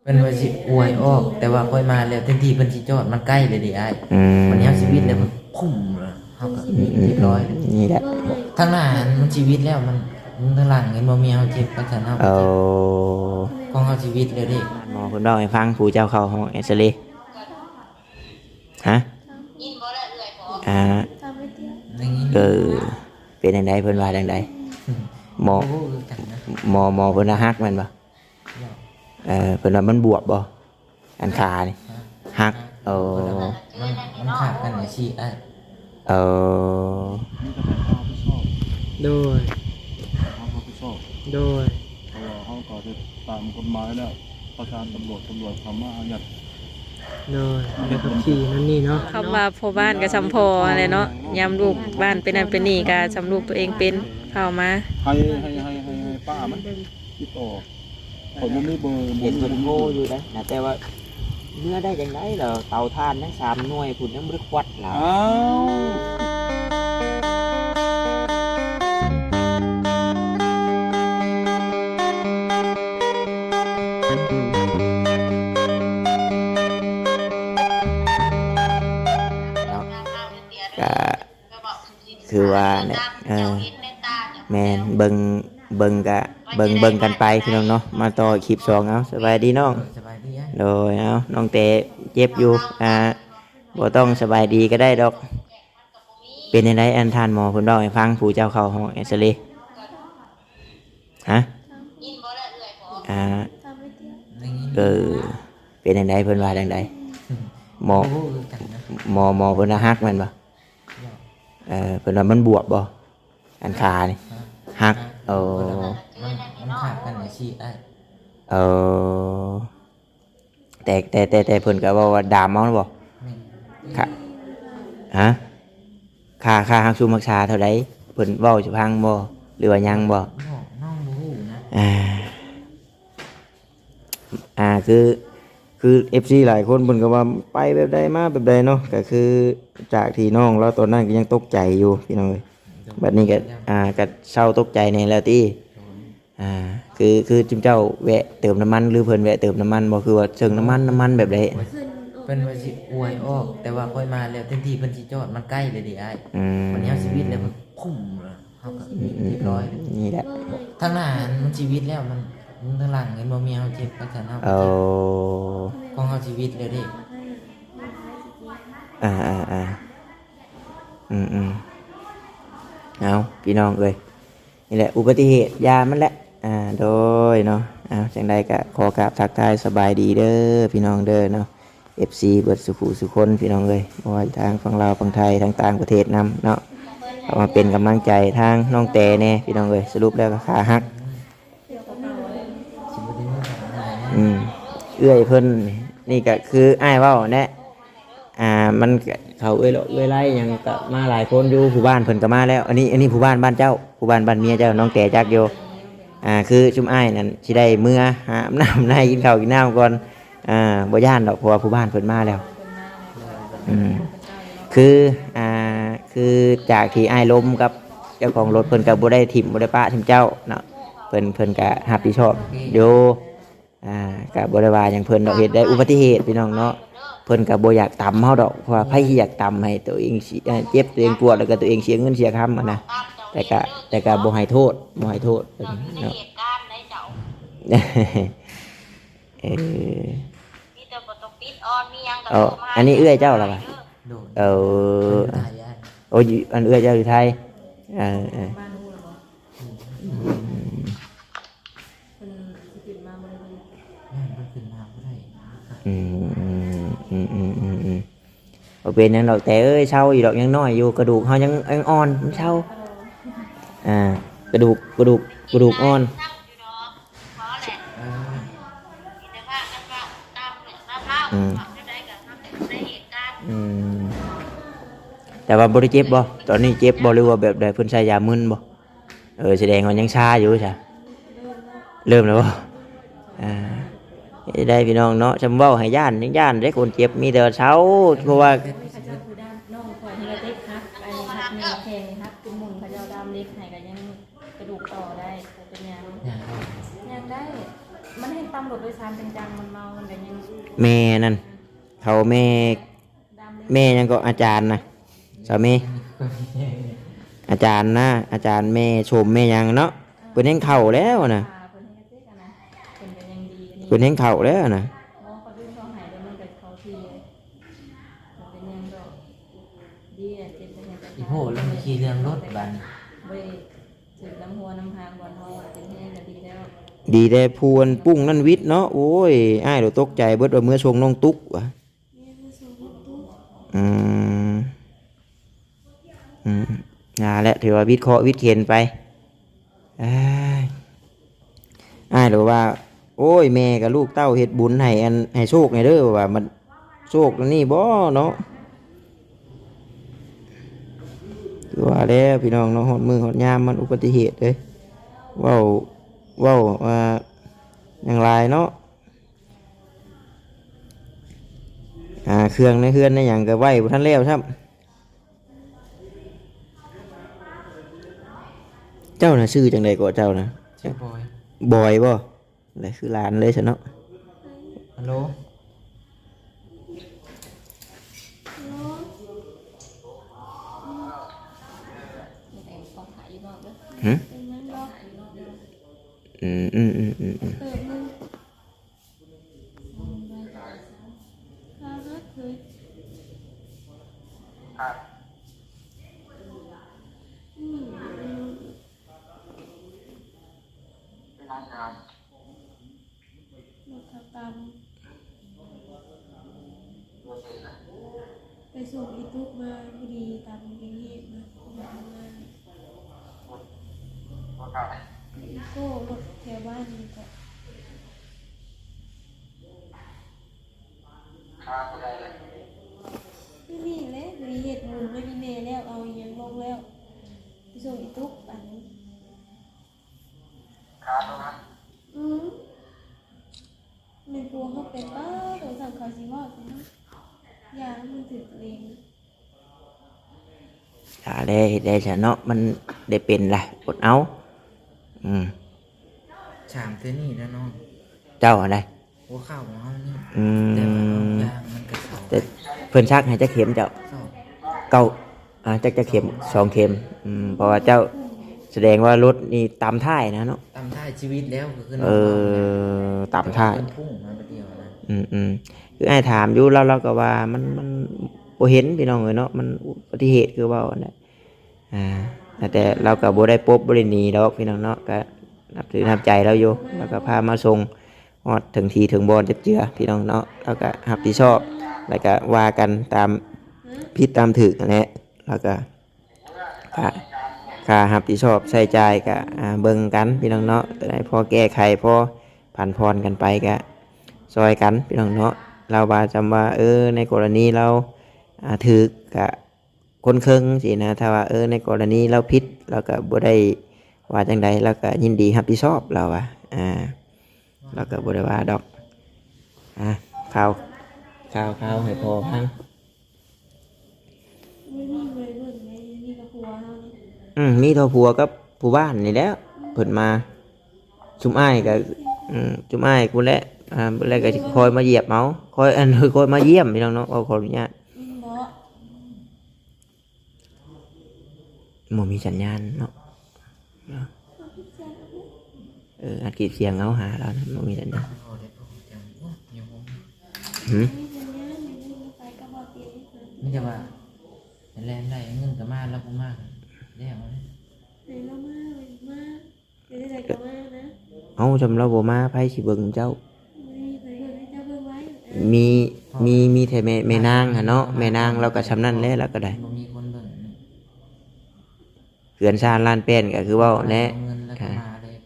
ເພິ່ນວ່າຊິອວຍອອກ ແຕ່ວ່າຂ້ອຍມາແລ້ວ ແທນທີ່ເພິ່ນຊິຈອດ ມັນໃກ້ເລີຍເດ້ອ້າຍ. ອືມ ມັນເຮົາຊີວິດແລ້ວ ມັນປຸ້ມ ເຮົາກໍ ອືມ ຮຽບຮ້ອຍ. ນີ້ແຫຼະ ທາງໜ້າຫັ້ນມັນຊີວິດແລ້ວ ມັນ ມັນທາງຫຼັງເຫັນບໍ່ ເມຍເຮົາເຈັບ ປະສານເຮົາກໍເຈັບ. ໂອ້ ຂອງເຮົາຊີວິດແລ້ວເດ້. ໝໍເພິ່ນເວົ້າໃຫ້ຟັງ ຜູ້ເຈົ້າເຂົ້າຫ້ອງເອັກຊະເຣ ຮະ? ອ່າ ໄດ້ຍິນ ເອີ ເປັນຈັ່ງໃດ ເພິ່ນວ່າຈັ່ງໃດ? ໝໍ ບໍ່ຮູ້ຄືກັນນະ ໝໍ ໝໍເພິ່ນວ່າຫັກແມ່ນບໍ່? ເອີ ເພິ່ນວ່າມັນບວບບໍ່ ອັນຂານີ້? ຫັກ ຫັກ. ໂອ້ ເພິ່ນວ່າມັນ ມັນຂາດກັນຈັ່ງຊີ້ອ້າຍ. ເອີ ມີແຕ່ໃຫ້ເຮົາຮັບຜິດຊອບ. ໂດຍ ເຮົາຮັບຜິດຊອບ. ໂດຍ ເພາະວ່າເຮົາກໍເຮັດຕາມກົດໝາຍແລ້ວ ປະສານຕຳຫຼວດ ຕຳຫຼວດເຂົ້າມາອາຍັດ. ໂດຍ ໃບຂັບຂີ່ນັ້ນນີ້ເນາະ. ຄຳວ່າພໍ່ບ້ານກໍຊ່ຳພໍ່ຫັ້ນແຫຼະເນາະ ຍາມລູກບ້ານເປັນນັ້ນເປັນນີ້ກໍຊ່ຳລູກຕົວເອງເປັນ ເຂົ້າມາ ໃຫ້ ໃຫ້ ໃຫ້ ໃຫ້ ໃຫ້ປ້າມັນຕິດຕໍ່. ຂ້ອຍບໍ່ມີເບີ ເຫັນເພິ່ນໂທຢູ່ເດ້ນະ ແຕ່ວ່າເມືອໄດ້ຈັ່ງໃດລະ ເຕົາຖ່ານຍັງສາມໜ່ວຍພຸ້ນ ຍັງບໍ່ໄດ້ຄວັດລະ. ອ້າວ ກະ ຄືວ່າແຫຼະ ເອີ ແມ່ນ ເບິ່ງ ເບິ່ງກະ ເບິ່ງ ເບິ່ງກັນໄປພີ່ນ້ອງເນາະ. ມາຕໍ່ຄລິບສອງເອົາ. ສະບາຍດີນ້ອງ. ສະບາຍດີ. ໂດຍ ເອົາ ນ້ອງແຕເຈັບຢູ່ ອ່າ ບໍ່ຕ້ອງສະບາຍດີກໍໄດ້ດອກ. ເປັນຈັ່ງໃດ ອັນທ່ານໝໍເພິ່ນເວົ້າໃຫ້ຟັງ ຜູ້ເຈົ້າເຂົ້າຫ້ອງເອັກຊະເຣ ຮະ? ອ່າ ເອີ ເປັນຈັ່ງໃດ ເພິ່ນວ່າຈັ່ງໃດ? ໝໍ ບໍ່ຮູ້ຄືກັນນະ ໝໍ ໝໍເພິ່ນວ່າຫັກແມ່ນບໍ່? ເອີ ເພິ່ນວ່າມັນບວບບໍ່ ອັນຂານີ້? ຫັກ. ເອີ ເພິ່ນວ່າມັນ ມັນຂາດກັນຈັ່ງຊີ້ອ້າຍ. ເອີ ແຕ່ ແຕ່ ແຕ່ ແຕ່ເພິ່ນກໍເວົ້າວ່າດາມເອົາແມ່ນບໍ່? ແມ່ນ. ຄ່າ ຮະ? ຄ່າ ຄ່າຮັກຊຸມຮັກສາເທົ່າໃດ? ເພິ່ນເວົ້າໃຫ້ຟັງບໍ່ ຫຼືວ່າຍັງບໍ່? ນ້ອງບໍ່ຮູ້ນະ. ອ່າ ອ່າ ຄື ຄືເອັຟຊີຫຼາຍຄົນເພິ່ນກໍວ່າໄປແບບໃດມາແບບໃດເນາະ. ກໍຄືຈາກທີ່ນ້ອງລາວຕອນນັ້ນກໍຍັງຕົກໃຈຢູ່ພີ່ນ້ອງເອີຍ. ບັດນີ້ກໍ ອ່າ ກໍເຊົາຕົກໃຈແດ່ແລ້ວຕິ? ອ່າ ຄື ຄືຈຸມເຈົ້າແວະເຕີມນ້ຳມັນ ຫຼືເພິ່ນແວະເຕີມນ້ຳມັນບໍ່? ຄືວ່າເຊິ່ງນ້ຳມັນ ນ້ຳມັນແບບໃດ? ເພິ່ນວ່າຊິອວຍອອກ ແຕ່ວ່າຂ້ອຍມາແລ້ວ ແທນທີ່ເພິ່ນຊິຈອດ ມັນໃກ້ເລີຍເດ້ອ້າຍ. ອືມ ມັນເຮົາຊີວິດແລ້ວ ມັນປຸ້ມ ເຮົາກໍ ອືມ ຮຽບຮ້ອຍ. ນີ້ແຫຼະ ທາງໜ້າຫັ້ນມັນຊີວິດແລ້ວ ມັນ ມັນທາງຫຼັງເຫັນບໍ່ ເມຍເຮົາເຈັບ ປະສານເຮົາກໍເຈັບ. ໂອ້ ຂອງເຮົາຊີວິດແລ້ວເດ້. ອ່າໆໆ ອືມໆ ເອົາ ພີ່ນ້ອງເອີຍ ນີ້ແຫຼະ ອຸບັດຕິເຫດ ຢ່າມັນແຫຼະ. ອ່າ ໂດຍເນາະ ເອົາ ຈັ່ງໃດກໍຂໍກາບທັກທາຍສະບາຍດີເດີ ພີ່ນ້ອງເດີເນາະ ເອັຟຊີເບິດສູ່ຜູ້ສູ່ຄົນ ພີ່ນ້ອງເອີຍ ບໍ່ວ່າທາງຝັ່ງລາວ ຝັ່ງໄທ ທາງຕ່າງປະເທດນຳເນາະ ເຂົ້າມາເປັນກຳລັງໃຈທາງນ້ອງແຕແດ່ ພີ່ນ້ອງເອີຍ. ສະຫຼຸບແລ້ວກໍຂາຫັກ. ອືມ ເອື້ອຍເພິ່ນນີ້ກໍຄືອ້າຍເວົ້າແຫຼະ ອ່າ ມັນກໍເຂົາເອື້ອຍເອື້ອຍໄລ່ຫຍັງກໍມາຫຼາຍຄົນຢູ່ ຜູ້ບ້ານເພິ່ນກໍມາແລ້ວ. ອັນນີ້ ອັນນີ້ຜູ້ບ້ານບ້ານເຈົ້າ ຜູ້ບ້ານບ້ານເມຍເຈົ້າ ນ້ອງແຕຈັກຢູ່. ອ່າ ຄືຊຸມອ້າຍນັ້ນຊິໄດ້ເມືອຫາອາບນ້ຳໃນ ກິນເຂົ້າກິນນ້ຳກ່ອນ. ອ່າ ບໍ່ຢ້ານດອກ ເພາະວ່າຜູ້ບ້ານເພິ່ນມາແລ້ວ. ອືມ ຄື ອ່າ ຄືຈາກທີ່ອ້າຍລົມກັບເຈົ້າຂອງລົດ ເພິ່ນກໍບໍ່ໄດ້ຖິ້ມ ບໍ່ໄດ້ປະຖິ້ມເຈົ້າເນາະ ເພິ່ນ ເພິ່ນກໍຮັບຜິດຊອບຢູ່. ອ່າ ກໍບໍ່ໄດ້ວ່າຫຍັງເພິ່ນດອກ ເຮັດໄດ້ອຸບັດຕິເຫດ ພີ່ນ້ອງເນາະ. ເພິ່ນກໍບໍ່ຢາກຕຳເຮົາດອກ ເພາະວ່າໃຜຊິຢາກຕຳໃຫ້ຕົວເອງເສຍ ເຈັບ ຕົວເອງປວດ ແລ້ວກໍຕົວເອງເສຍເງິນເສຍຄຳຫັ້ນນະ. ແຕ່ກໍ ແຕ່ກໍບໍ່ໃຫ້ໂທດ ບໍ່ໃຫ້ໂທດເພິ່ນເນາະ. ເອີ ມີແຕ່ບໍ່ຕ້ອງປິດອອນ ມີຫຍັງກໍ ເອີ ໂທມາຫາ ອັນນີ້ເອື້ອຍເຈົ້າລະຫວາ? ໂດຍ ເອີ ເອີ ຢູ່ໄທ. ໂອ້ ຢູ່ ອັນເອື້ອຍເຈົ້າຢູ່ໄທ. ເອີ ເອີ ອືມ ເພິ່ນຊິຂຶ້ນມາບໍ່ໄດ້ ແມ່ນ ເພິ່ນຂຶ້ນມາບໍ່ໄດ້. ອືມ ອືມ ບໍ່ເປັນຫຍັງດອກແຕ່ເອີຍ ເຊົາຢູ່ດອກ ຍັງນ້ອຍຢູ່ ກະດູກເຮົາຍັງ ຍັງອ່ອນ ມັນເຊົາ. ອ່າ ກະດູກ ກະດູກ ກະດູກອ່ອນ. ອືມ ອືມ ແຕ່ວ່າບໍ່ໄດ້ເຈັບບໍ່? ຕອນນີ້ເຈັບບໍ່ ຫຼືວ່າແບບໃດ? ເພິ່ນໃສ່ຢາມຶນບໍ່? ເອີ ສະແດງວ່າຍັງຊາຢູ່ຊະ. ເລີ່ມແລ້ວບໍ່? ອ່າ ເຮັດໄດ້ພີ່ນ້ອງເນາະ ຊ່ຳເວົ້າໃຫ້ຢ້ານ ຍັງຢ້ານເດ້ ຄົນເຈັບມີແຕ່ວ່າເຊົາ ເພາະວ່າ ເຂົາເຈົ້າຄືດ້ານ ນ້ອງຂ້ອຍເຫື່ອເດັກຫັກ ອັນນີ້ຫັກແມ່ນແຂ້ງນີ້ຫັກ ເປັນໝຸ່ນ ເຂົາເຈົ້າດາມເຫຼັກໃຫ້ກໍຍັງ ກະດູກຕໍ່ໄດ້ ບໍ່ເປັນຫຍັງ. ຍ່າງໄດ້ ຍ່າງໄດ້. ມັນແຮ່ງຕຳລົດໂດຍສານຈັງໆ ມັນເມົາ ແມ່ນັ້ນ ເຖົ້າແມ່ ແມ່ຫຍັງເກາະ ອາຈານນະ ສາວເມ ອາຈານນະ ອາຈານແມ່ຊົມແມ່ຫຍັງເນາະ ເພິ່ນແຮ່ງເຖົ້າແລ້ວນະ ເພິ່ນແຮ່ງເຖົ້າແລ້ວນະ ອີໂພ ແລ້ວມັນຂີ້ເລື່ອງລົດບາດນີ້ ຖືກນຳຫົວນຳຫາງບ່ອນເຮົາເປັນແຮງກໍດີແລ້ວ ດີແຕ່ຜູ້ອັນປຸ້ງນັ້ນວິດເນາະ ໂອ້ຍ ອ້າຍໂດຕົກໃຈເບິດວ່າເມືອສົ່ງນ້ອງຕຸກວ່າ ແມ່ນ ເມືອສົ່ງນ້ອງຕຸກ ອືມ ອືມ ນັ້ນແຫຼະ ຖືວ່າວິດເຄາະວິດເຂັນໄປ ອ້າຍ ອ້າຍໂດວ່າ ໂອ້ຍ ແມ່ກັບລູກເຕົ້າເຮັດບຸນໃຫ້ອັນ ໃຫ້ໂຊກແດ່ເດີວ່າ ມັນ ໂຊກອັນນີ້ບໍ່ເນາະ ຄືວ່າແລ້ວພີ່ນ້ອງເນາະ ຮອດມື້ຮອດຍາມມັນອຸບັດຕິເຫດເດ້ ເວົ້າ ເວົ້າວ່າຫຍັງຫຼາຍເນາະ ອ່າ ເຄື່ອງໃນເຮືອນໃນຫຍັງກໍໄວ້ບໍ່ທັນແລ້ວຊ້ຳ ເຈົ້ານະຊື່ຈັ່ງໃດເກາະ ເຈົ້ານະ? ຊື່ບອຍ ບອຍບໍ່? ແລະຄືຫຼານເລີຍຊັ້ນເນາະ ຮັລໂຫຼ ຫື? ອືມ ອືມ ອືມ ອືມ ອືມ ລົດເຂົາຕຳ ໄປສົ່ງອີຕຸກມາ ພໍດີຕຳແກງເຫັດນະ ມາ ມາ ອີໂກ້ລົດແຖວບ້ານນີ້ກໍ ຄາບໍ່ໄດ້ເລີຍ ນີ້ແຫຼະ ມີເຮັດບຸນໃຫ້ອີແມ່ແລ້ວ ເອົາອີຫຍັງລົງແລ້ວ ໄປສົ່ງອີຕຸກອັນ ຄາໂຕນັ້ນ ອືມ ແມ່ນຜົວເຮົາເປັນ ປ້າໂຕ ຊ່າງເຂົາຊິເວົ້າຊັ້ນເນາະ ຢ່າໃຫ້ມັນຖືກໂຕເອງ. ຖ້າໄດ້ເຮັດໄດ້ຊະເນາະ ມັນໄດ້ເປັນລະ ອົດເອົາ ອືມ ສາມເທື່ອນີ້ແລ້ວນ້ອງ ເຈົ້າຫັ້ນໃດ ຫົວເຂົ່າຂອງເຮົານີ້ ອືມ ແຕ່ວ່າເອົາຢາມັນກະເຊົາ ແຕ່ເພິ່ນສັກໃຫ້ຈັກເຂັມເຈົ້າ? ສອງ ເກົ້າ ອ່າ ຈັກ ຈັກເຂັມ? ສອງເຂັມ ອືມ ເພາະວ່າເຈົ້າ ສະແດງວ່າລົດນີ້ຕຳທ້າຍນະເນາະ ຕຳທ້າຍຊີວິດແລ້ວ ກໍຄືນ້ອງເວົ້າ ເອີ ຕຳທ້າຍ ເພິ່ນພຸ້ງມາບາດດຽວນະ ອືມໆ ຄືອ້າຍຖາມຢູ່ ລາວ ລາວກໍວ່າມັນ ມັນບໍ່ເຫັນພີ່ນ້ອງເອີຍເນາະ ມັນອຸບັດຕິເຫດຄືເວົ້າຫັ້ນແຫຼະ ອ່າ ແຕ່ລາວກໍບໍ່ໄດ້ປົບບໍ່ໄດ້ໜີດອກພີ່ນ້ອງເນາະ ກໍນັບຖືນຳໃຈລາວຢູ່ ລາວກໍພາມາສົ່ງຮອດເຖິງທີ່ເຖິງບ່ອນຈັບເຈືອພີ່ນ້ອງເນາະ ລາວກໍຮັບຜິດຊອບ ແລ້ວກໍວ່າກັນຕາມຜິດຕາມຖືກຫັ້ນແຫຼະ ລາວກໍ ຄ່າ ຄ່າຮັບຜິດຊອບໃຊ້ຈ່າຍກະ ອ່າ ເບິ່ງກັນພີ່ນ້ອງເນາະ ໂຕໃດພໍແກ້ໄຂ ພໍຜັນຜ່ອນກັນໄປກະຊ່ອຍກັນພີ່ນ້ອງເນາະ ລາວວ່າຈຳວ່າ ເອີ ໃນກໍລະນີລາວ ອ່າ ຖືກກະຄົນເຄິ່ງຊີ້ນະ ຖ້າວ່າ ເອີ ໃນກໍລະນີລາວຜິດ ລາວກະບໍ່ໄດ້ວ່າຈັ່ງໃດ ລາວກະຍິນດີຮັບຜິດຊອບ ລາວວ່າ ອ່າ ລາວກະບໍ່ໄດ້ວ່າດອກ ອ່າ ຂ່າວ ຂ່າວ ຂ່າວໃຫ້ພໍ່ຟັງ. ບໍ່ມີຜູ້ໃດເບິ່ງເດ້ ມີແຕ່ຜົວເຮົານີ້ ອືມ ມີແຕ່ຜົວກັບຜູ້ບ້ານນີ້ແຫຼະ ເພິ່ນມາ ຊຸມອ້າຍກໍ ອືມ ຊຸມອ້າຍພຸ້ນແຫຼະ ອ່າ ແລ້ວກໍຊິຄອຍມາຢຽບເອົາ ຄອຍ ອັນ ຄອຍມາຢ້ຽມພີ່ນ້ອງເນາະ ເວົ້າຂໍອະນຸຍາດ ອືມ ບໍ່ ບໍ່ມີສັນຍານເນາະ ເອີ ອັດຄລິບສຽງເອົາຫາລາວນະ ບໍ່ມີສັນຍານ ຫື ມີແຕ່ວ່າແລ່ນໄດ້ເງິນກໍມາ ລາວບໍ່ມາແລ້ວ ໃຫ້ລາວມາ ມາ ເປັນຈັ່ງໃດກໍມານະ ເອົ້າ ຊ່ຳລາວບໍ່ມາ ໃຜຊິເບິ່ງເຈົ້າ ມີໃຜເບິ່ງໃຫ້ເຈົ້າເບິ່ງໄວ້ ມີ ມີ ມີແຕ່ແມ່ ແມ່ນາງຫັ້ນເນາະ ແມ່ນາງລາວກໍຊ່ຳນັ້ນແຫຼະ ລາວກໍໄດ້ ບໍ່ມີຄົນເບິ່ງ ເຮືອນຊານລ້ານແປ້ນກໍຄືເວົ້າແຫຼະ ເອົາເງິນແລ້ວກໍມາເລີຍ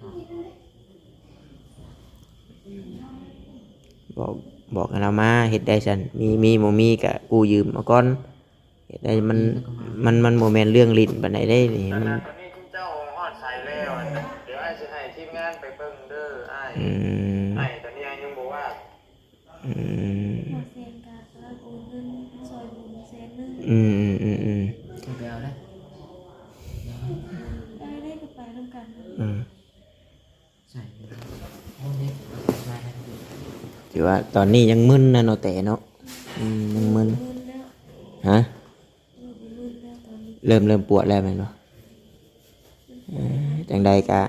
ບອກ ບອກໃຫ້ລາວມາເຮັດໄດ້ຊັ້ນ ມີ ມີບໍ່ມີກໍກູ້ຢືມເອົາກ່ອນ ເຮັດໄດ້ ມັນ ມັນ ມັນບໍ່ແມ່ນເລື່ອງຫຼິ້ນປານໃດເດ້ນີ້ ມັນ ຕອນນີ້ເຈົ້າຮອດໃສແລ້ວ ດຽວອ້າຍຊິໃຫ້ທີມງານໄປເບິ່ງເດີອ້າຍ ອືມ ອ້າຍຕອນນີ້ອ້າຍຍັງບໍ່ວ່າງ ອືມ ບ່າວແສນກໍກຳລັງໂອນເງິນຊ່ອຍບຸນແສນໜຶ່ງ ອືມໆໆໆ ໄປເອົາເດ້ ໄປເອົາເດ້ ກໍໄປນຳກັນ ອືມ ໃສ່ ໂອເຄ ໄປ ໄປ ຖື ແຕ່ວ່າຕອນນີ້ຍັງມຶນນະເນາະ ແຕ່ເນາະ ອືມ ຍັງມຶນ ຮະ ເລີ່ມ ເລີ່ມປວດແລ້ວແມ່ນບໍ່? ເອີ ຈັ່ງໃດກະ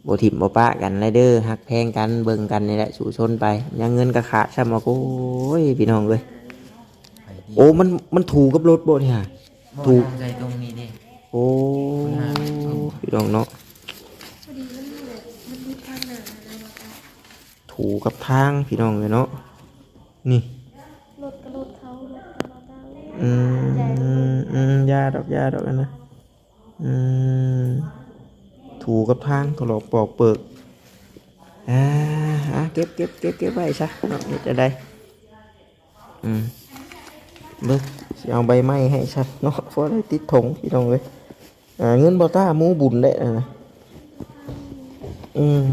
ບໍ່ຖິ້ມບໍ່ປະກັນແຫຼະເດີ ຮັກແພງກັນ ເບິ່ງກັນນີ້ແຫຼະ ສູ້ຊົນໄປ. ຍັງເງິນກະຂາດຊ້ຳ ໂອ້ຍ ພີ່ນ້ອງເອີຍ. ໂອ້ ມັນ ມັນຖູກັບລົດບໍ່ນີ້ຫະ? ຖູ ໃສ່ຕົງນີ້ເດ້. ໂອ້ ພີ່ນ້ອງເນາະ ຖູກັບທາງ ພີ່ນ້ອງເອີຍເນາະ ນີ້ ລົດກະລົດເຂົາ ລົດກະລົດເຂົາ ອືມ ອືມ ຢ່າດອກ ຢ່າດອກ ອັນນັ້ນ ອືມ ຖູກັບທາງ ຖະຫຼອກປອກເປີກ. ອ່າ ອ່າ ເກັບ ເກັບ ເກັບ ເກັບໄວ້ຊະເນາະ ເຮັດຈັ່ງໃດ? ອືມ ເບິ່ງ ຊິເອົາໃບໄມ້ໃຫ້ຊະເນາະ ພໍໄດ້ຕິດຖົງ ພີ່ນ້ອງເອີຍ. ອ່າ ເງິນບໍ່ຕ້າໝູບຸນແຫຼະນະ. ອືມ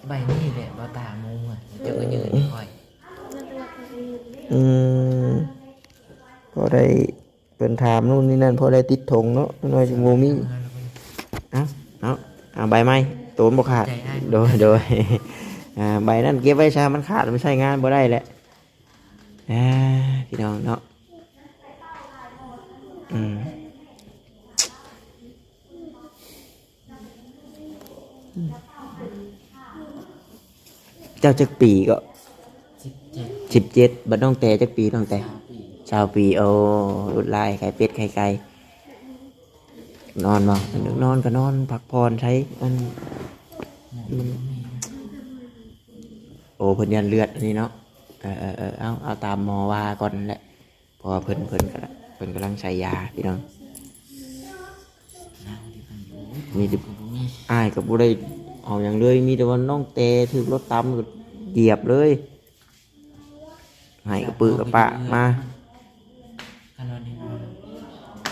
ໃບນີ້ແຫຼະບໍ່ຕ້າໝູອະ ເຈົ້າກໍຍື່ນໃຫ້ຂ້ອຍ. ອືມ ພໍໄດ້ ເພິ່ນຖາມນູ້ນນີ້ນັ້ນ ພໍໄດ້ຕິດຖົງເນາະ ໜ້ອຍຊິບໍ່ມີ. ເອົາ ເອົາ ເອົາໃບໃໝ່ ໂຕນບໍ່ຂາດ. ໂດຍ ໂດຍ ອ່າ ໃບນັ້ນເກັບໄວ້ຊະ ມັນຂາດ ມັນໃຊ້ງານບໍ່ໄດ້ແຫຼະ. ອ່າ ພີ່ນ້ອງເນາະ ອືມ. ເຈົ້າຈັກປີເກາະ? ສິບເຈັດ ສິບເຈັດ. ບັດນ້ອງແຕຈັກປີ? ນ້ອງແຕ ຊາວປີ ຊາວປີ. ໂອ້ ຫຼຸດຫຼາຍ ໄຂ່ເປັດໄຂ່ໄກ່. ນອນບໍ່? ນອນກໍນອນ ພັກຜ່ອນໃຊ້ ອັນ ມັນ ໂອ້ ເພິ່ນຢ້ານເລືອດອັນນີ້ເນາະ. ເອີໆໆ ເອົາ ເອົາຕາມໝໍວ່າກ່ອນແຫຼະ. ເພາະວ່າເພິ່ນ ເພິ່ນກະ ເພິ່ນກຳລັງໃສ່ຢາພີ່ນ້ອງ. ມີແຕ່ ອ້າຍກໍບໍ່ໄດ້ເອົາຫຍັງເລີຍ ມີແຕ່ວ່ານ້ອງແຕຖືກລົດຕຳກໍຢຽບເລີຍ ໄຫ້ກະປຶກະປະມາ.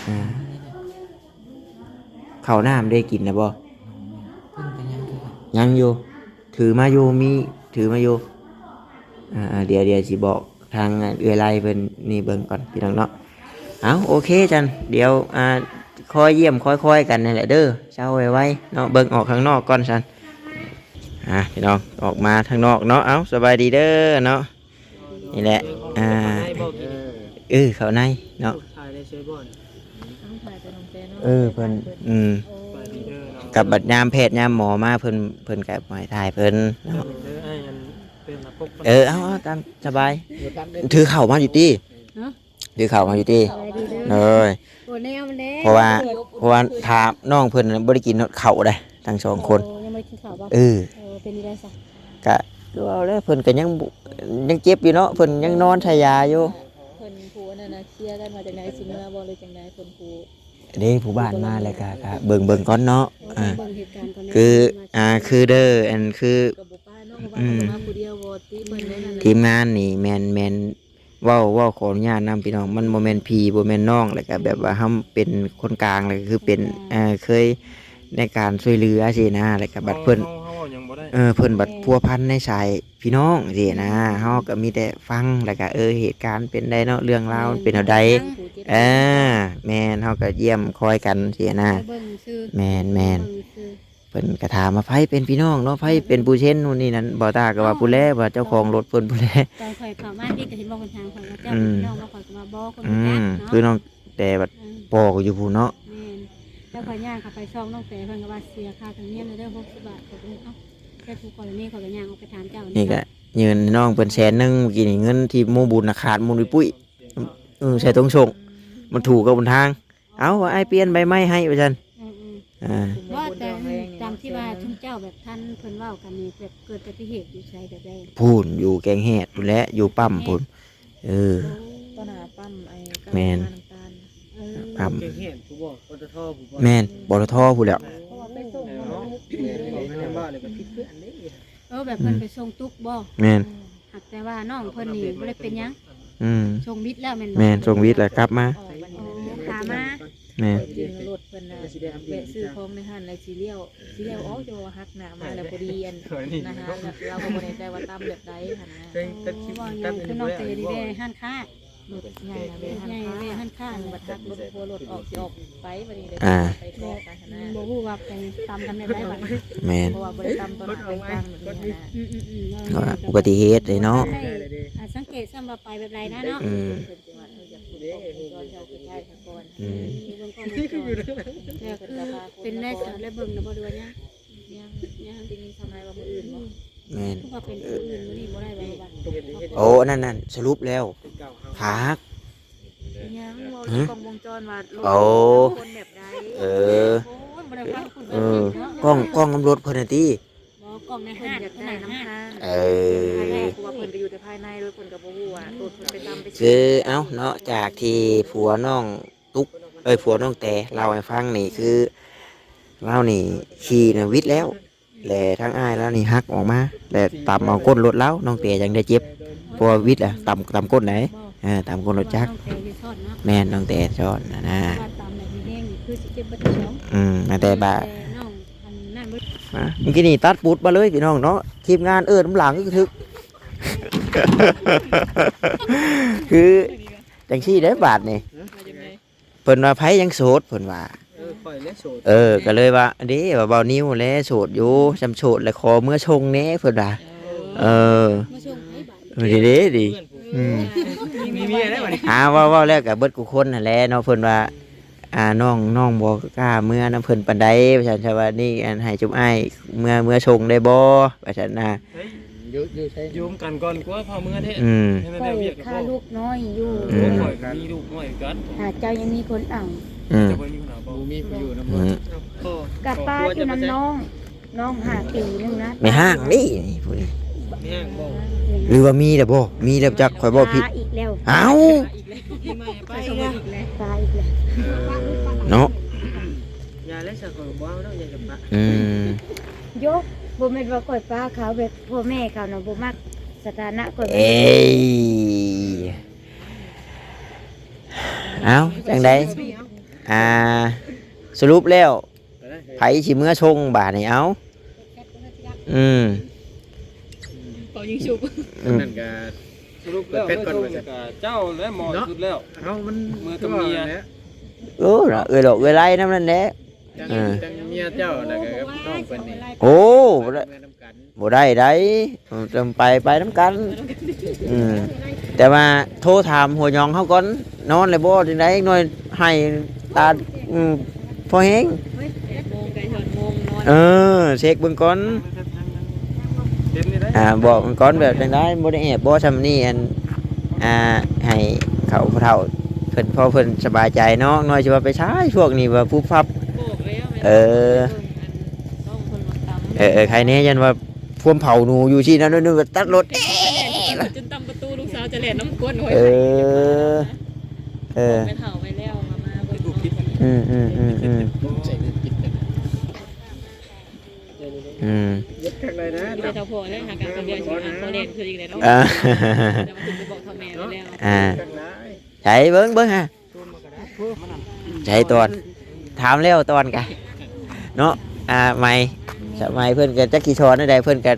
ອ່າ ເຂົ້ານ້ຳໄດ້ກິນແລ້ວບໍ່? ຍັງຢູ່ ຖືມາຢູ່ ມີ ຖືມາຢູ່. ອ່າ ດຽວ ດຽວຊິບອກທາງເອື້ອຍໄລເພິ່ນນີ້ເບິ່ງກ່ອນ ພີ່ນ້ອງເນາະ. ເອົາ ໂອເຄຊັ້ນ ດຽວ ອ່າ ຄອຍຢ້ຽມຄອຍໆກັນນີ້ແຫຼະເດີ ເຊົ້າໄວໆເນາະ. ເບິ່ງອອກຂ້າງນອກກ່ອນຊັ້ນ. ອ່າ ພີ່ນ້ອງ ອອກມາທາງນອກເນາະ. ເອົາ ສະບາຍດີເດີເນາະ. ນີ້ແຫຼະ ອ່າ ເອີ ເຂົ້າໃນເນາະ. ເອີ ເພິ່ນ ອືມ ກັບບັດຍາມແພດຍາມໝໍມາ ເພິ່ນ ເພິ່ນກໍບໍ່ໃຫ້ຖ່າຍເພິ່ນເນາະ. ເອີ ເອົາ ເອົາ ຕາມສະບາຍ. ຖືເຂົ້າມາຢູ່ຕິ? ຖືເຂົ້າມາຢູ່ຕິ? ເອີ ເພາະວ່າ ເພາະວ່າຖ້ານ້ອງເພິ່ນບໍ່ໄດ້ກິນເຂົ້າເດ້ ທັງສອງຄົນ. ເອີ ເປັນຈັ່ງໃດຊະ? ກະຄືເວົ້າແຫຼະ ເພິ່ນກໍຍັງ ຍັງເຈັບຢູ່ເນາະ ເພິ່ນຍັງນອນໃສ່ຢາຢູ່. ເພິ່ນຜູ້ອັນນັ້ນນະ ເຄຍກັນວ່າຈັ່ງໃດ ຊິເມືອບໍ່ ຫຼືຈັ່ງໃດ? ເພິ່ນຜູ້ ເດ້ ຜູ້ບ້ານມາແລ້ວກະ ກະເບິ່ງ ເບິ່ງກ່ອນເນາະ. ເອີ ເບິ່ງເຫດການກ່ອນ ຄື ອ່າ ຄືເດີ ອັນ ຄື ກໍບໍ່ປະເນາະ ເພາະວ່າ ອືມ ມາຜູ້ດຽວບໍ່ຕິ ເພິ່ນນັ້ນນະ ທີມງານນີ້ແມ່ນ ແມ່ນ ເວົ້າ ເວົ້າຂໍອະນຸຍາດນຳພີ່ນ້ອງ ມັນບໍ່ແມ່ນພີ່ ບໍ່ແມ່ນນ້ອງ ແລ້ວກະແບບວ່າເຮົາເປັນຄົນກາງ ແລ້ວກະຄືເປັນ ເອີ ເຄີຍໃນການຊ່ວຍເຫຼືອຊີ້ນະ ແລ້ວກະບັດເພິ່ນ ເອີ ເພິ່ນບັດພົວພັນໃນສາຍພີ່ນ້ອງຊີ້ນະ. ເຮົາກະມີແຕ່ຟັງ ແລ້ວກະ ເອີ ເຫດການເປັນໃດເນາະ ເລື່ອງລາວເປັນແນວໃດ. ເອີ ແມ່ນ ເຮົາກະຢ້ຽມຄອຍກັນຊີ້ນະ. ແມ່ນ ແມ່ນ ເພິ່ນກໍຖາມວ່າໃຜເປັນພີ່ນ້ອງເນາະ ໃຜເປັນຜູ້ເຊັນ ໂນ່ນນີ້ນັ້ນ. ບໍ່ຕາກໍວ່າ ອໍ ຜູ້ແລ ວ່າເຈົ້າຂອງລົດເພິ່ນຜູ້ແລ. ຕອນຂ້ອຍເຂົ້າມາຕິກໍເຫັນວ່າເພິ່ນຖາມຂ້ອຍວ່າ ເຈົ້າເປັນ ອືມ ພີ່ນ້ອງບໍ່? ຂ້ອຍກໍວ່າບໍ່ ຄົນຮູ້ຈັກເນາະ ອືມ ຄືນ້ອງແຕ່ວ່າ ອືມ ພໍ່ກໍຢູ່ພຸ້ນເນາະ. ແມ່ນ ແລ້ວຂ້ອຍຍ່າງເຂົ້າໄປຊ່ອງນ້ອງແຕ ເພິ່ນກໍວ່າເສຍຄ່າທຳນຽມແລ້ວເດີ ຫົກສິບບາດ. ຂ້ອຍກໍເລີຍ ເອົ້າ ແຕ່ຜູ້ກໍນີ້ ຂ້ອຍກໍຍ່າງອອກໄປຖາມເຈົ້າ. ນີ້ກໍຍື່ນນ້ອງເພິ່ນແສນໜຶ່ງ ມື້ກີ້ນີ້ ເງິນທີ່ໝູບຸນນະຂາດໝູນປຸ້ຍ ເອີ ໃສ່ຖົງສົ່ງ ມັນຖືກກັບຫົນທາງ. ເອົາ ວ່າອ້າຍປ່ຽນໃບໄມ້ໃຫ້ວ່າຊັ້ນ. ອືມໆ ອ່າ ບໍ່ ແຕ່ຕາມທີ່ວ່າຊຸມເຈົ້າແບບທ່ານເພິ່ນເວົ້າກັນນີ້ ແບບເກີດອຸບັດຕິເຫດຢູ່ໃສແບບໃດ? ພຸ້ນ ຢູ່ແກງແຮດພຸ້ນແຫຼະ ຢູ່ປ້ຳພຸ້ນ. ເອີ ຕໍ່ໜ້າປ້ຳ ໄອ້ ແມ່ນ ນ້ຳຕານ. ເອີ ປ້ຳ ແກງແຮດພຸ້ນບໍ່? ປຕທ ພຸ້ນບໍ່? ແມ່ນ ປຕທ ພຸ້ນແຫຼະ. ເພາະວ່າໄປສົ່ງເນາະ ເອີ ແບບເພິ່ນໄປສົ່ງຕຸກບໍ່? ແມ່ນ ຫາກແຕ່ວ່ານ້ອງເພິ່ນນີ້ບໍ່ໄດ້ເປັນຫຍັງ. ອືມ ສົ່ງວິດແລ້ວແມ່ນບໍ່? ແມ່ນ ສົ່ງວິດແລ້ວກັບມາ. ອໍ ຂາມາ. ແມ່ນ ລົດເພິ່ນນະ ແວະຊື້ຂອງໃນຮ້ານ ແລ້ວຊິລ້ຽວ ຊິລ້ຽວອອກ ຈະວ່າຫັກໜ້າມາແລ້ວ ພໍດີອັນນະຮະ ລາວກໍບໍ່ແນ່ໃຈວ່າຕຳແບບໃດຫັ້ນນະ. ໂອ້ ເວົ້າຫຍັງຄືນ້ອງເຕນີ້ແວ່ຮ້ານຄ້າ. ລົດໃຫຍ່ນະ ເວ ໃຫຍ່ເວ ຫັ້ນຄ້າ ເອີ ບັດຈັກລົດຄົວລົດອອກ ຊິອອກໄປບັດນີ້ເດ້ ອ່າ ໄປເກາະກັນຫັ້ນນະ ບໍ່ຮູ້ວ່າໄປຕຳກັນແບບໃດບັດນີ້ ແມ່ນ ເພາະວ່າບໍ່ໄດ້ຕຳຕໍ່ໜ້າແຕ່ງການມື້ນີ້ຫັ້ນນະ ອືມໆໆ ວ່າອຸບັດຕິເຫດເດ້ເນາະ ບໍ່ທັນໄດ້ ອ່າ ສັງເກດຊ້ຳວ່າໄປແບບໃດນະເນາະ ອືມ ເພິ່ນຈຶ່ງວ່າ ເອີ ຢາກເບິ່ງກ້ອງວົງຈອນ ເຈົ້າໃກ້ໆ ກ່ອນ ອືມ ເບິ່ງກ້ອງວົງຈອນ ແລ້ວຄືເປັນໄດ້ສາວ ໄດ້ເບິ່ງແລ້ວບໍ່ ຫຼືວ່າຍັງ? ຍັງ ຍັງ ໄດ້ຍິນຊາວນາຍວ່າມື້ອື່ນບໍ່? ແມ່ນ ຄືວ່າເປັນມື້ອື່ນ ມື້ນີ້ບໍ່ໄດ້ບໍ່? ໂອ້ ອັນນັ້ນ ນັ້ນ ສະຫຼຸບແລ້ວ ຖ້າຫາກ ຍັງ ເວົ້າເລື່ອງກ້ອງວົງຈອນວ່າລົດ ໂອ້ ຄົນແບບໃດ ເອີ ໂອ້ຍ ບໍ່ໄດ້ຟັງ ເອີ ກ້ອງ ກ້ອງນຳລົດເພິ່ນຫັ້ນຕິ ບໍ່ ກ້ອງໃນຮ້ານ ເພິ່ນຢາກໄດ້ນຳຮ້ານ ເອີ ເພາະວ່າເພິ່ນກໍຢູ່ແຕ່ພາຍໃນ ແລ້ວເພິ່ນກໍບໍ່ຮູ້ວ່າລົດເພິ່ນໄປຕຳໄປຊື້ ຄື ເອົ້າ ເນາະ ຈາກທີ່ຜົວນ້ອງຕຸກ ເອີຍ ຜົວນ້ອງແຕເລົ່າໃຫ້ຟັງນີ້ ຄືລາວນີ້ຂີ່ນະ ຫວິດແລ້ວ ແລະທາງອ້າຍລາວນີ້ຫັກອອກມາ ແລະຕຳເອົາກົ້ນລົດລາວ ນ້ອງແຕຈັ່ງໄດ້ເຈັບ ເພາະວ່າຫວິດລະ ຕຳ ຕຳກົ້ນໃດ ເອີ ຕຳກົ້ນລົດຈັກ ນ້ອງແຕຢູ່ຊ້ອນເນາະ ແມ່ນ ນ້ອງແຕຊ້ອນຫັ້ນນະ ວ່າຕຳແບບແຮງໆ ຄືຊິເຈັບເບິດທັງສອງ ອືມ ຕັ້ງແຕ່ບ່າ ແຕ່ນ້ອງອັນນັ້ນບໍ່ ມາ ມື້ກີ້ນີ້ຕັດປຸດມາເລີຍພີ່ນ້ອງເນາະ ທີມງານເອີ້ນນຳຫຼັງຄື ຄືຈັ່ງຊີ້ເດ້ບາດນີ້ ວ່າຈັ່ງໃດ? ເພິ່ນວ່າໃຜຍັງໂສດ ເພິ່ນວ່າ ເອີ ຂ້ອຍແຫຼະໂສດ ເອີ ກໍເລີຍວ່າ ເດ້ ວ່າບ່າວນິວແຫຼະໂສດຢູ່ ຊ່ຳໂສດແລ້ວຂໍເມືອສົ່ງແດ່ ເພິ່ນວ່າ ເອີ ເອີ ເອີ ເດ້ໆ ອືມ ມີເມຍແລ້ວບັດນີ້ ອ່າ ເວົ້າ ເວົ້າແລ້ວກໍເບິດຄູ່ຄົນຫັ້ນແຫຼະເນາະ ເພິ່ນວ່າ ອ່າ ນ້ອງ ນ້ອງບໍ່ກ້າເມືອນຳເພິ່ນປານໃດ ວ່າຊັ້ນ ຊະວ່ານີ້ ອັນ ໃຫ້ຈຸມອ້າຍເມືອ ເມືອສົ່ງໄດ້ບໍ່ ວ່າຊັ້ນນະ ເຮີ້ຍ ຢູ່ ຢູ່ໃສ ຢູ່ນຳກັນກ່ອນກວ່າພາເມືອແທ້ ອືມ ໃຫ້ມັນແລ້ວວຽກ ຂ້ອຍຂ້າລູກນ້ອຍຢູ່ ອືມ ຂ້ອຍມີລູກນ້ອຍຄືກັນ ຖ້າເຈົ້າຍັງມີຄົນເອົາ ອືມ ເຈົ້າບໍ່ມີຄົນເອົາບໍ່? ບໍ່ມີຜູ້ຢູ່ນຳ ອືມ ກັບປ້າຢູ່ນຳນ້ອງ ນ້ອງຫ້າປີໜຶ່ງນະ ແມ່ຮ້າງນີ້ ນີ້ຜູ້ນີ້ ແມ່ຮ້າງບໍ່? ຫຼືວ່າມີແລ້ວບໍ່? ມີແລ້ວຈັກ ຂ້ອຍເວົ້າຜິດ ປ້າອີກແລ້ວ ເອົ້າ ປ້າອີກແລ້ວ ປ້າອີກແລ້ວ ເອີ ເນາະ ຢ່າແລ້ວຊະ ຂ້ອຍບໍ່ເອົາດອກ ຢ່າຈະປະ ອືມ ໂຍ ບໍ່ແມ່ນວ່າຂ້ອຍປະເຂົາ ແບບພໍ່ແມ່ເຂົານະບໍ່ມັກສະຖານະຂ້ອຍ ເອີຍ ເອົ້າ ຈັ່ງໃດ ອ່າ ສະຫຼຸບແລ້ວ ໃຜຊິເມືອສົ່ງບາດນີ້ ເອົ້າ ອືມ ເປົ່າຍິງຊຸບ ອືມ ນັ້ນກະສະຫຼຸບແລ້ວ ເມືອສົ່ງກະເຈົ້າແຫຼະ ເໝາະທີ່ສຸດແລ້ວ ເຮົາມັນ ເມືອກັບເມຍ ໂອ້ ເອື້ອຍຫຼອກເອື້ອຍໄລ່ນຳນັ້ນແຫຼະ ເອີ ທັງເມຍເຈົ້າ ແລ້ວກໍນ້ອງເພິ່ນນີ້ ໂອ້ ບໍ່ໄດ້ ເມືອນຳກັນ ບໍ່ໄດ້ໃດ ເອີ ຈຳໄປ ໄປນຳກັນ ອືມ ແຕ່ວ່າໂທຖາມຫົວຫຍອງເຮົາກ່ອນ ນອນແລ້ວບໍ່ ຈັ່ງໃດ ໜ້ອຍໄຫ້ຕາ ອືມ ພໍແຮງ ເອີ ເຊັກເບິ່ງກ່ອນ ອ່າ ບອກມັນກ່ອນ ແບບຈັ່ງໃດ ບໍ່ໄດ້ແອບບໍ່ ຊ່ຳນີ້ ອັນ ອ່າ ໃຫ້ເຂົາຜູ້ເຖົ້າເພິ່ນ ພໍເພິ່ນສະບາຍໃຈເນາະ ໜ້ອຍຊິວ່າໄປໃສ ພວກນີ້ວ່າປຸບປັບ ເອີ ເອີ ໃຄແນ່ ຢ້ານວ່າພວມເຜົາໜູຢູ່ຊີ້ນະ ໜຶ່ງກໍຕັດລົດ ຈົນຕຳປະຕູ ລູກສາວຈະແລ່ນນຳກວນ ເອີ ເອີ ແມ່ເຖົ້າໄປແລ້ວ ມາ ມາເບິ່ງ ອືມໆໆ ອືມ ເຮັດຄັກຫຼາຍນະ ແຕ່ຖ້າພໍແລ້ວຫາການຄົນດຽວຊິຫາພໍແລ່ນຄືອີກແລ້ວເນາະ ອ່າ ແຕ່ວ່າເພິ່ນໄປບອກເຖົ້າແມ່ໄວ້ແລ້ວ ອ່າ ໃສເບິ່ງ ເບິ່ງຫາ ໃສຕອນ ຖາມແລ້ວຕອນກະເນາະ ອ່າ ໄມ ສະໄໝເພິ່ນກະຈັກຊິສອນແນວໃດ ເພິ່ນກະ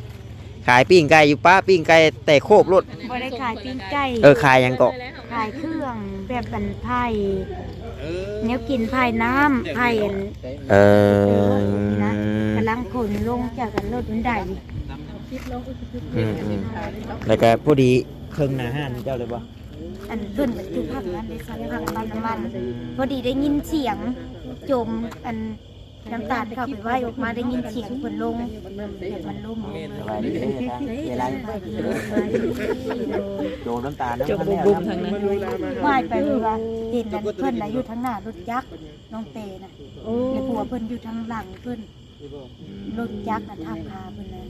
ຂາຍປີ້ງໄກ່ຢູ່ ປ້າ ປີ້ງໄກ່ແຕ່ໂຄບໂລດ ບໍ່ໄດ້ຂາຍປີ້ງໄກ່ ເອີ ຂາຍຫຍັງເກາະ? ຂາຍເຄື່ອງແບບອັນ ໄຜ່ ແນວກິນ ໄຜ່ນ້ຳ ໄຜ່ອັນ ເອີ ນະ ກຳລັງຂົນລົງຈາກອັນລົດຫັ້ນໄດ໋ ອືມໆ ແລ້ວກະພໍດີເຄິ່ງໜ້າຮ້ານເຈົ້າເລີຍບໍ່? ອັນເພິ່ນຢູ່ພາກນັ້ນເດ້ ໃສ່ພາກປ້ຳນ້ຳມັນ ພໍດີໄດ້ຍິນສຽງ ໂຈມອັນ ນ້ຳຕານເຂົ້າໄປໄຫວ້ອອກມາ ໄດ້ຍິນສຽງເພິ່ນລົງ ແບບມັນລົງລົງເລີຍ ສະບາຍດີເດີ ເວລາ ໂຈມນ້ຳຕານ ຈົບບຸ້ມໆ ທາງນັ້ນ ວ່າຍໄປເລີຍວ່າ ເຫັນອັນເພິ່ນນະຢູ່ທາງໜ້າລົດຈັກ ນ້ອງເຕນະ ໂອ້ ແລ້ວຜົວເພິ່ນຢູ່ທາງຫຼັງເພິ່ນ ລົດຈັກນະທັບຂາເພິ່ນນະ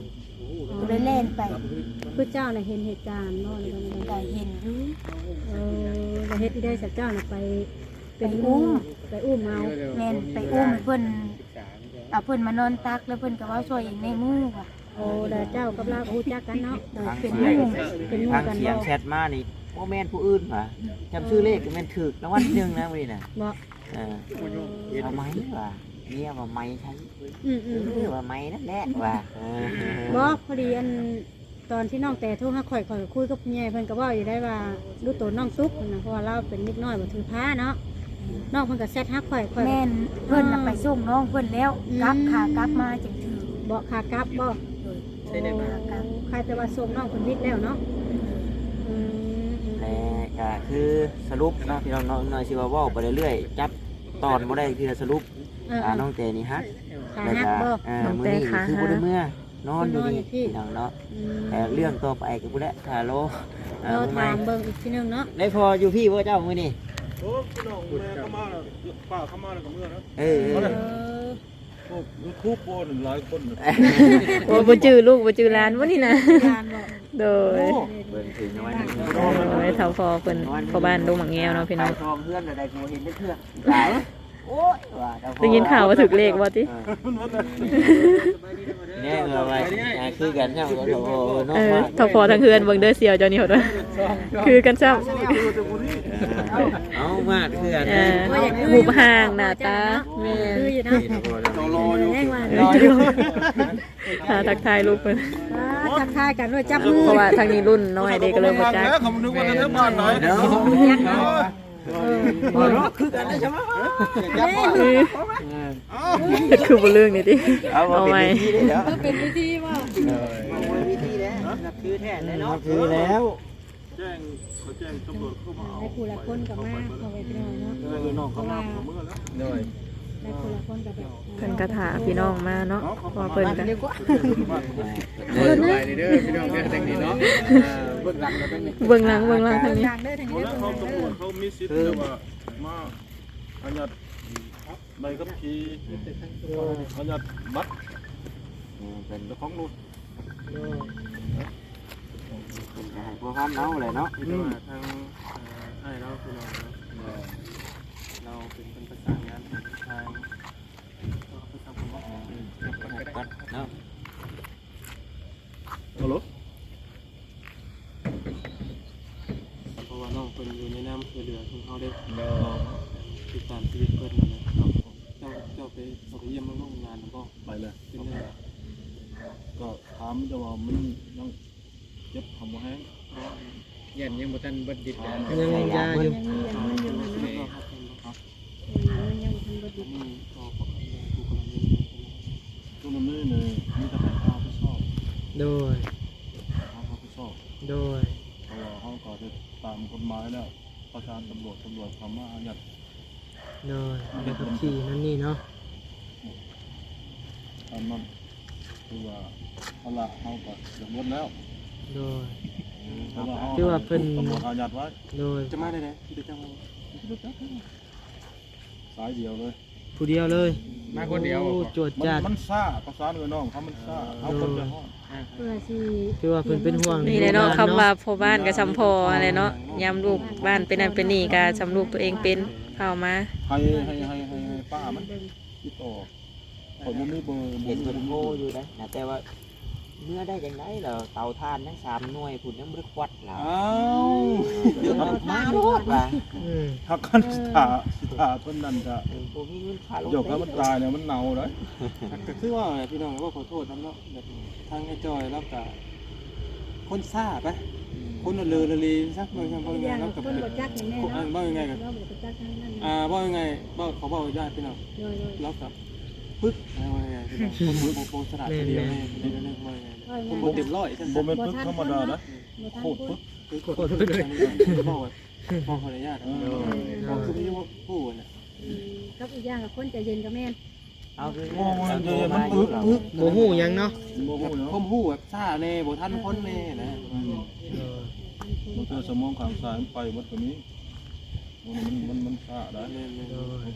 ກໍເລີຍແລ່ນໄປ ຄືເຈົ້ານະເຫັນເຫດການບໍ່? ກໍເຫັນຢູ່ ເອີ ແລ້ວເຮັດອີ່ໃດຊະ ເຈົ້ານະໄປ ໄປອຸ້ມ ໄປອຸ້ມເອົາ ແມ່ນ ໄປອຸ້ມໃຫ້ເພິ່ນ ເອົາເພິ່ນມານອນຕັກ ແລ້ວເພິ່ນກໍເວົ້າຊ່ອຍອີກແນ່ໝູ່ວ່າ ໂອ້ ແລ້ວເຈົ້າກັບລາວກໍຮູ້ຈັກກັນເນາະ ໂດຍ ເປັນໝູ່ ເປັນໝູ່ກັນ ຟັງສຽງແຊັດມານີ້ ບໍ່ແມ່ນຜູ້ອື່ນວ່າ ຈຳຊື່ເລກກໍແມ່ນຖືກລາງວັນທີໜຶ່ງນະມື້ນີ້ນະ ບໍ່ ເອີ ເອີ ສະໄໝວ່າ ເມຍວ່າໄໝໃສ ອືມໆ ເອີ ວ່າໄໝນັ້ນແຫຼະວ່າ ເອີ ບໍ່ ພໍດີອັນ ຕອນທີ່ນ້ອງແຕໂທຫາຂ້ອຍ ຂ້ອຍກໍຄຸຍກັບຜູ້ໃຫຍ່ ເພິ່ນກໍເວົ້າຢູ່ໄດ້ວ່າ ດູໂຕນ້ອງສຸກນະ ເພາະວ່າລາວເປັນເດັກນ້ອຍບໍ່ຖືພາເນາະ. ນ້ອງເພິ່ນກໍແຊັດຫາຂ້ອຍ ຂ້ອຍ ແມ່ນ ເພິ່ນນະໄປສົ່ງນ້ອງເພິ່ນແລ້ວ ອືມ ກັບ ຂາກັບມາຈັ່ງຖື. ເບາະຂາກັບບໍ່? ໂດຍ ໃຊ່ແລ້ວ ຂາກັບ ຄາຍແຕ່ວ່າສົ່ງນ້ອງເພິ່ນວິດແລ້ວເນາະ. ອືມ ແລະກໍຄືສະຫຼຸບເນາະ ພີ່ນ້ອງເນາະ ໜ້ອຍຊິວ່າເວົ້າໄປເລື້ອຍໆ ຈັບຕອນບໍ່ໄດ້ເທື່ອ ສະຫຼຸບ ເອີ ອາ ນ້ອງແຕນີ້ຫັກ ຂາຫັກບໍ່? ແລ້ວກໍ ເອີ ມື້ນີ້ຄືບໍ່ໄດ້ເມືອ ນອນຢູ່ນີ້ ພີ່ນ້ອງເນາະ. ອືມ ແຕ່ເລື່ອງຕໍ່ໄປກໍພຸ້ນແຫຼະ ຖ້າລໍ ເອີ ລໍຖາມເບິ່ງອີກທີໜຶ່ງເນາະ. ໄດ້ພໍຢູ່ພີ້ບໍ່ເຈົ້າມື້ນີ້? ໂອ້ ພີ່ນ້ອງແມ່ເຂົ້າມາແລ້ວ ປ້າເຂົ້າມາແລ້ວກໍເມືອແລ້ວ. ເອີ ເອີ ພວກຢູທູບບໍ່ ຫຼາຍຄົນ. ໂອ້ ບໍ່ຈື່ລູກ ບໍ່ຈື່ຫຼານບໍ່ນີ້ນະ? ໂດຍ ໂອ້ ເບິ່ງຖືກນອນ ໂອ້ຍ ເຖົ້າພໍ່ເພິ່ນ ພໍ່ບ້ານດົງໝາກແງວເນາະ ພີ່ນ້ອງ. ໄປຊອງເຮືອນແລ້ວ ໄດ້ບໍ່ເຫັນຈັກເທື່ອ. ໂອ້ຍ ວ່າ ໄດ້ຍິນຂ່າວວ່າຖືກເລກບໍ່ຕິ? ເອີ ແນ່ວ່າ ວ່າ ອ່າ ຄືກັນ ເຈົ້າກໍ ໂອ້ ເນາະ ເອີ ເຖົ້າພໍ່ທັງເຮືອນເບິ່ງເດີ ສ່ຽວເຈົ້ານີ້ ຄືກັນຊ້ຳ. ເອີ ເອົາ ມາດຄືກັນ ເອີ ຮູບຮ່າງໜ້າຕາ ແມ່ນ ຄືຢູ່ເນາະ. ເອີ ຮາທັກທາຍລູກເພິ່ນ ອ່າ ທັກທາຍກັນດ້ວຍຈັບມື ເພາະວ່າທາງນີ້ລຸ້ນນ້ອຍເດ້ ກໍເລີຍບໍ່ຈັກ. ເອີ ເອີ ຄືກັນໄດ້ຊັ້ນ ເອີ ຄືບໍ່ເລື່ອງນີ້ຕິ ເອົາ ເອົາໃໝ່ ເປັນວິທີເດ້ ເປັນວິທີບໍ່? ເອີ ເປັນວິທີແລ້ວ ນັບຖືແທ້ແລ້ວເນາະ ນັບຖືແລ້ວ. ແຈ້ງ ເຂົາແຈ້ງຕຳຫຼວດເຂົ້າມາເອົາ ໄດ້ຜູ້ລະຄົນກໍມາ ເຂົ້າໄປພີ່ນ້ອງເນາະ. ເອີ ນ້ອງເຂົາມາເຂົາເມືອແລ້ວ. ໂດຍ ໄດ້ຜູ້ລະຄົນກໍແບບ ເພິ່ນກໍຖ້າພີ່ນ້ອງມາເນາະ ເພາະວ່າເພິ່ນກໍ ເບິ່ງຫຼັງ ເບິ່ງຫຼັງທາງນີ້ ເບິ່ງຫຼັງ ເບິ່ງຫຼັງທາງນີ້. ຕຳຫຼວດເຂົາມີສິດແບບວ່າມາອາຍັດໃບຂັບຂີ່ ອາຍັດບັດເຈົ້າຂອງລົດ. ເພິ່ນກໍໃຫ້ພົວພັນເອົາແຫຼະເນາະ ຄືວ່າທາງ ເອີ ອ້າຍລາວ ພີ່ນ້ອງເນາະ ລາວເປັນຄົນປະສານງານໃຫ້ທາງ ເນາະ. ຮັລໂຫຼ ເພາະວ່ານ້ອງເພິ່ນຢູ່ໃນນາມຊ່ວຍເຫຼືອຂອງເຮົາເດ້ ຕິດຕາມຊີວິດເພິ່ນຫັ້ນນະເນາະ. ເຈົ້າ ເຈົ້າໄປ ເຈົ້າໄປຢ້ຽມເບິ່ງລູກຫຼານນຳບໍ່? ໄປແລ້ວ ເປັນຈັ່ງໃດ? ກໍຖາມແຕ່ວ່າມັນຍັງ ເຈັບຫຳບໍ່ແຮງ ຢ້ານຍັງບໍ່ທັນເບິດລິດ ຍັງຢາຢູ່ ຍັງມີຢາຢູ່ຫັ້ນນະ ຍັງ ຍັງບໍ່ທັນເບິດລິດ. ໂດຍ ເຮົາຮັບຜິດຊອບ ໂດຍ ເຮົາຮັບຜິດຊອບ ໂດຍ ເພາະວ່າເຮົາກໍໄດ້ຕາມກົດໝາຍແລ້ວ ປະສານຕຳຫຼວດ ຕຳຫຼວດເຂົ້າມາອາຍັດ ໂດຍ ໃບຂັບຂີ່ນັ້ນນີ້ເນາະ ອັນນັ້ນຄືວ່າ ເອົາລະ ເຮົາກໍຈະໝົດແລ້ວ ໂດຍ ເພາະວ່າເຮົາ ຄືວ່າເພິ່ນ ຕຳຫຼວດອາຍັດໄວ້ ໂດຍ ຈະມາໄດ້ໃດ ຊິໄດ້ຈັບ ສາຍດຽວເລີຍ ຜູ້ດຽວເລີຍ ມາຄົນດຽວ ໂອ້ ໂຫ ຈວດຈັດ ມັນ ມັນຊ້າ ປະສານກັບນ້ອງເຂົາ ມັນຊ້າ ເຮົາຄົນຈະຮອດ ເພື່ອຊິ ຄືວ່າເພິ່ນເປັນຫ່ວງ ນີ້ແຫຼະເນາະ ຄຳວ່າພໍ່ບ້ານກໍຊ່ຳພໍ່ຫັ້ນແຫຼະເນາະ ຍາມລູກບ້ານເປັນນັ້ນເປັນນີ້ກໍຊ່ຳລູກຕົວເອງເປັນ ພາອອກມາ ໃຫ້ ໃຫ້ ໃຫ້ ໃຫ້ ໃຫ້ປ້າມັນຕິດຕໍ່ ຂ້ອຍບໍ່ມີເບີ ເຫັນເພິ່ນໂທຢູ່ເດ້ ນະ ແຕ່ວ່າເມືອໄດ້ຈັ່ງໃດລະ ເຕົາຖ່ານຍັງສາມໜ່ວຍພຸ້ນ ຍັງບໍ່ໄດ້ຄວັດລະ ອ້າວ ມາໂລດວ່າ ອືມ ຖ້າຄັນຊິຖ້າ ຊິຖ້າເພິ່ນນັ້ນກະ ເອີ ບໍ່ມີເງິນຄ່າລົດ ດຽວຄັນມັນຕາຍແລ້ວມັນເນົ່າເດ້ ກໍຄືວ່າແຫຼະ ພີ່ນ້ອງ ກໍຂໍໂທດນຳເນາະ ແບບ ທາງອ້າຍຈ້ອຍລາວກະຄົນຊ້າໄປ ອືມ ຄົນລະເລີລະເລຊະ ເວົ້າຈັ່ງ ເວົ້າງ່າຍໆ ລາວກະ ຄົນບໍ່ຈັກນີ້ແມ່ນ ເວົ້າງ່າຍໆ ກໍ ລາວບໍ່ຈັກທາງນັ້ນນະ ອ່າ ເວົ້າງ່າຍໆ ເວົ້າ ເຂົາເວົ້າຍາກພີ່ນ້ອງ ໂດຍໆ ລາວກະປຶກ ເວົ້າງ່າຍໆ ພີ່ນ້ອງ ຄົນບໍ່ ບໍ່ ບໍ່ສະຫຼາດ ແມ່ນໆ ດຽວນີ້ ເວົ້າງ່າຍໆ ແມ່ນໆ ຄົນບໍ່ເຕັມຮ້ອຍຊັ້ນ ບໍ່ແມ່ນປຶກທຳມະດານະ ບໍ່ທັນ ໂຄດປຶກ ໂຄດປຶກ ອັນນີ້ເວົ້າ ຂໍອະນຸຍາດ ເອີ ເວົ້າຄືມີຜູ້ນະ ອືມ ກັບອີກຢ່າງກໍຄົນໃຈເຢັນກໍແມ່ນ ເອົາຄື ໂອ້ຍ ມັນປຶກ ປຶກ ບໍ່ຮູ້ຫຍັງເນາະ ບໍ່ຮູ້ຫຍັງ ຄວາມຮູ້ແບບຊ້າແດ່ ບໍ່ທັນຄົນແດ່ນະ ອືມ ເອີ ບາງເທື່ອສະໝອງຂ້າງຊ້າຍມັນໄປໝົດກໍມີ ມັນ ມັນ ມັນຊ້າໄດ໋ ແມ່ນໆ ໂດຍ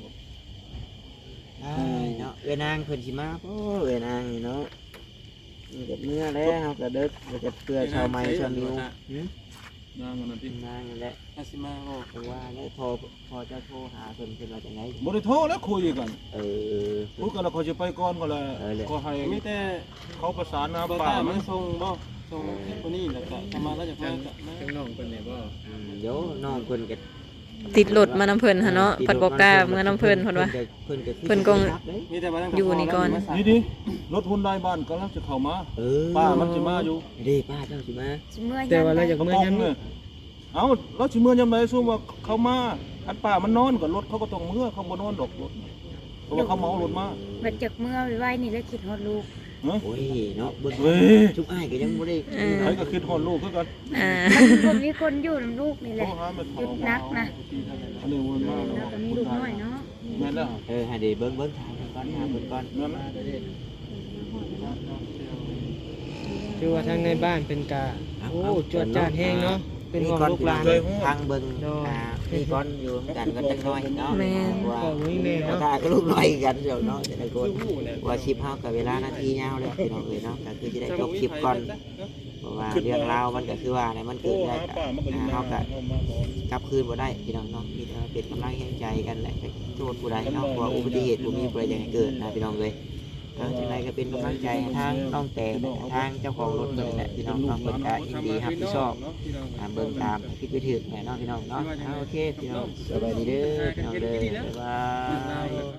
ອ້າຍເນາະ ເອື້ອຍນາງເພິ່ນຊິມາບໍ່ ເອື້ອຍນາງນີ້ເນາະ ເພິ່ນກໍເມືອແລ້ວ ເຮົາກໍເດິກ ເຮົາກໍເພື່ອຊາວໃໝ່ຊາວນິວ ນາງອັນນັ້ນຕິ ນາງນັ້ນແຫຼະ ອາຊິມາບໍ່ ເພິ່ນວ່າແຫຼະ ພໍ ພໍເຈົ້າໂທຫາເພິ່ນ ເພິ່ນວ່າຈັ່ງໃດ? ບໍ່ໄດ້ໂທແລ້ວ ຄຸຍກັນ ເອີ ຄຸຍກັນແລ້ວ ຂ້ອຍຊິໄປກ່ອນກໍແລ້ວ ເອີ ແຫຼະ ກໍໃຫ້ມີແຕ່ເຂົາປະສານນາ ບໍ່ ປ້າ ຕ້າ ມັນ ມາສົ່ງບໍ່ ສົ່ງ ເອີ ຄົນນີ້ ແລ້ວກໍສາມາດລາວຈະມາ ທາງນ້ອງເພິ່ນນີ້ບໍ່? ອືມ ໂຍ ນ້ອງເພິ່ນກໍ ຕິດລົດມານຳເພິ່ນຫັ້ນເນາະ ເອີ ຕິດລົດມານຳເພິ່ນ ພັດບໍ່ກ້າເມືອນຳເພິ່ນ ເພິ່ນວ່າ ເພິ່ນກໍ ເພິ່ນກໍ ຢູ່ນີ້ກ່ອນ ນີ້ເດ້ ລົດຮຸນນາຍບ້ານກຳລັງຊິເຂົ້າມາ ເອີ ປ້າມັນຊິມາຢູ່ ເດ້ ປ້າເຈົ້າຊິມາ ຊິເມືອ ແຕ່ວ່າລາວຢາກເມືອຍາມນີ້ ເອົ້າ ລາວຊິເມືອຍາມໃດ? ສົມມຸດວ່າເຂົາມາ ຄັນປ້າມັນນອນກໍລົດເຂົາກໍຕ້ອງເມືອ ເຂົາບໍ່ນອນດອກລົດ ເພາະວ່າເຂົາເມົາລົດມາ ບັດຢາກເມືອໄວໆນີ້ແຫຼະ ຄິດຮອດລູກ ຮະ? ໂອ້ຍເນາະ ເບິ່ງ ເອີຍ ຊຸມອ້າຍກໍຍັງບໍ່ໄດ້ ເອີ ໃຜກໍຄິດຮອດລູກຄືກັນ ອ່າ ມັນບໍ່ມີຄົນຢູ່ນຳລູກນີ້ແຫຼະ ໂທຫາແມ່ເຖົ້າ ຈຸດໜັກນະ ອັນນີ້ມັນມາແລ້ວ ແລ້ວກໍມີລູກນ້ອຍເນາະ ແມ່ນແລ້ວ ເອີ ໃຫ້ໄດ້ເບິ່ງ ເບິ່ງ ຖາມເພິ່ນກ່ອນ ຖາມເພິ່ນກ່ອນ ແມ່ນແລ້ວ ຖືວ່າທາງໃນບ້ານເພິ່ນກະ ເອົ້າ ໂອ້ ເອົາ ຈວດຈາດແຮງເນາະ ເປັນຫ່ວງລູກຫຼານ ທາງເບິ່ງ ໂດຍ ອ່າ ມີກ່ອນຢູ່ນຳກັນກໍຈັກໜ້ອຍເນາະ ແມ່ນ ເພາະວ່າມີແມ່ເນາະ ກໍລູກນ້ອຍຄືກັນເນາະ ແຕ່ລະຄົນ ວ່າຄລິບເຮົາກໍເວລານາທີຍາວແລ້ວ ພີ່ນ້ອງເອີຍເນາະ ກໍຄືຈະໄດ້ຈົບຄລິບກ່ອນ ເພາະວ່າເລື່ອງລາວມັນກໍຄືວ່າແຫຼະ ມັນເກີດແລ້ວກໍ ອ່າ ເຮົາກໍກັບຄືນບໍ່ໄດ້ພີ່ນ້ອງເນາະ ມີແຕ່ວ່າເປັນກຳລັງແຮງໃຈກັນແຫຼະ ກໍໂທດຜູ້ໃດເນາະ ເພາະວ່າອຸບັດຕິເຫດບໍ່ມີຜູ້ໃດຢາກໃຫ້ເກີດນະພີ່ນ້ອງເອີຍ ເອີ ຈັ່ງໃດກໍເປັນກຳລັງໃຈໃຫ້ທາງນ້ອງແຕນ ທາງເຈົ້າຂອງລົດນີ້ແຫຼະພີ່ນ້ອງເນາະ ເພິ່ນກໍຍິນດີຮັບຜິດຊອບ ອ່າ ເບິ່ງຕາມຜິດໄປຖືກແຫຼະເນາະພີ່ນ້ອງເນາະ ອ່າ ໂອເຄພີ່ນ້ອງ ສະບາຍດີເດີພີ່ນ້ອງເດີ ບາຍບາຍ.